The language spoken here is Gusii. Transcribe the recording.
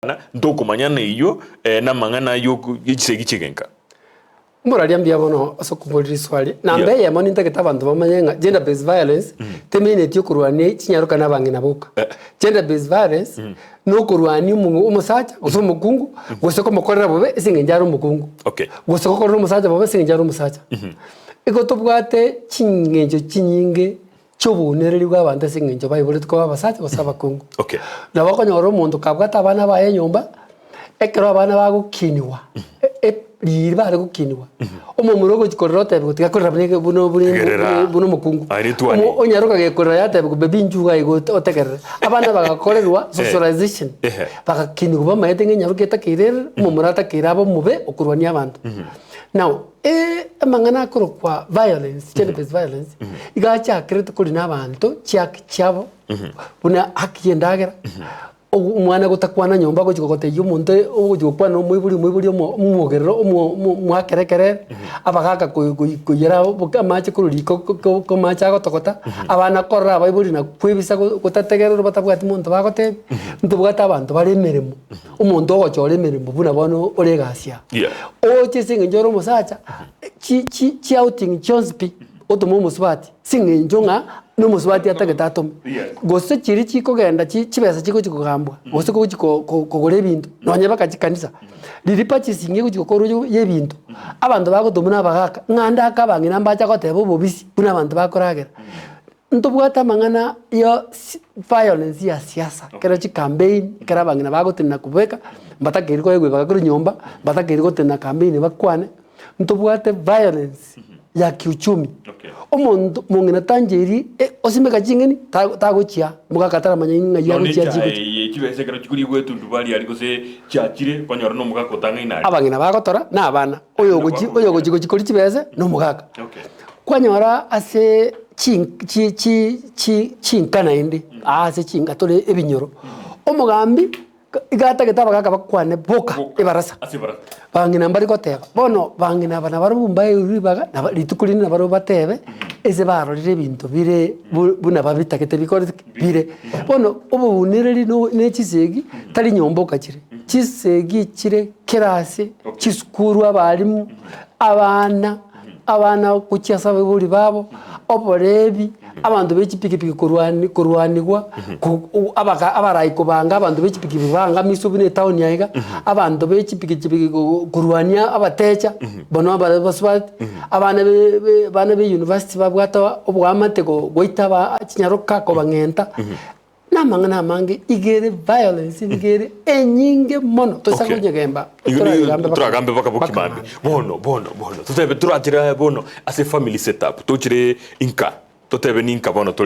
Na ntokomanyana eyio namang'ana ye chisegi chi'egenka. Mboraria mbuya bono ase okomboria riswali. Namba eyemo nintagete abanto bamanye ng'a gender based violence temineti okorwania chinyaroka na abang'ina boka. Gender based violence na okorwania omo omosacha gose omokungu gose komokorera bobe ase eng'encho are omokungu. Okay. Gose gokorera omosacha bobe ase eng'encho are omosacha. Igo tobwate ching'encho chinyinge chi'obounereri bw'abanto ase engencho baiboretwe koba abasacha gose abakungu. Okay. Nabo okonyora omonto kabwate abana baye enyomba, ekero abana bagokinigwa, e- riiri bare gokinigwa, omomura ogochi korera otebiwa tiga korera buna eke buna buna Tegerera. buna omokungu. Aye ritwani. Omo onyaroka gekorera yatebiwa baby inchuo iga igo otegerere. Abana bagakorerwa socialization, Ehe. bagakinigwa bamaete ng'a enyaroka etakeire erere, omomura atakeire abe omobe okorwania abanto. Now, Amang'ana akorokwa violence, gender based violence, iga achakerete korina abanto chiaki chiabo, buna haki ya endagera, omwana gotakwana nyomba agochi gogotebia omonto ogochi gokwana na omoibori omoibori omo omwogerere omo omo omoakere ekerere, abagaka koi koi koiyera oboke amache korwa riko ko ko ko amache agotogota, abana korora abaibori na kwebisa go gotategererwa batabwati monto bagotebia, ntobwate abanto bare emeremo. Omonto ogochora emeremo buna bono ore egasi aa, Yeah. oche ase eng'encho ore omosacha, chi chi chiouting chionsi pi, otome omosubati ase eng'encho ng'a na omosubati atagete atome. Yes. Gose chiria chikogenda chi chibesa chigochi kogambwa, gose gochi ko ko kogora ebinto, nonye mpaka chikanisa, riria purchasing egochi gokorwa yo ya ebinto, abanto bagotomwa na abagaka, ng'a ndake abang'ina mbacha goteba obobisi buna abanto bakoragera. Ntobwate amang'ana ya violence ya siasa, ekero chicampaign, ekero abang'ina bagotenena kobeka, mbatakeiri koegwa ebaga korwa nyomba, mbatakeiri gotenena campaign bakwane, ntobwate violence ya kiuchumi. Okay. Omonto mong'ina tancheiri osimeka ching'eni ta- tagochia mogaka ataramanya ng'ai Nonye agochia echae chigochia. eye chibesa ekero chikorigwa etundubari aria gose chiachire, kwanyora na omogaka otang'aine aria. Abang'ina bagotora na abana, oyo ogochi oyo ogochi gochi koria chibese na omogaka. Okay. Kwanyora ase chinka naende aa ase chinka tore ebinyoro, omogambi iga atagete abagaka bakwane boka ebarasa, bang'ina mbari goteba. Bono bang'ina aba nabarobwo mbaeirwe ribaga naba rituko rinde nabarobwo batebe ase barorire ebinto bire buna babitagete bikorete ki? Bire. Bono obobunereri ne chisegi tari nyomba okachire, chisegi chire kera ase, chisukuru abalimu, abana. Abana gochia ase abaibori babo, oborebi, abanto be chipikipiki korwani korwanigwa, ko abaka abarai kobanga abanto be chipikipiki baangamiswe buna etown aiga, abanto be chipikipiki ko korwania abatecha, bono abare abasubati, abana be be abana be university babwate oboamate go goita aba chinyaroka kobang'enta. Namang'ana amange iga ere violence nigo ere enyinge mono toisa Okay. konyegemba Igo nigo torayegambe mpaka toragambe mpaka mpaka bokimambi mambia. bono bono bono totebe torachire bono ase family setup tochire inka totebe ninka bono tore.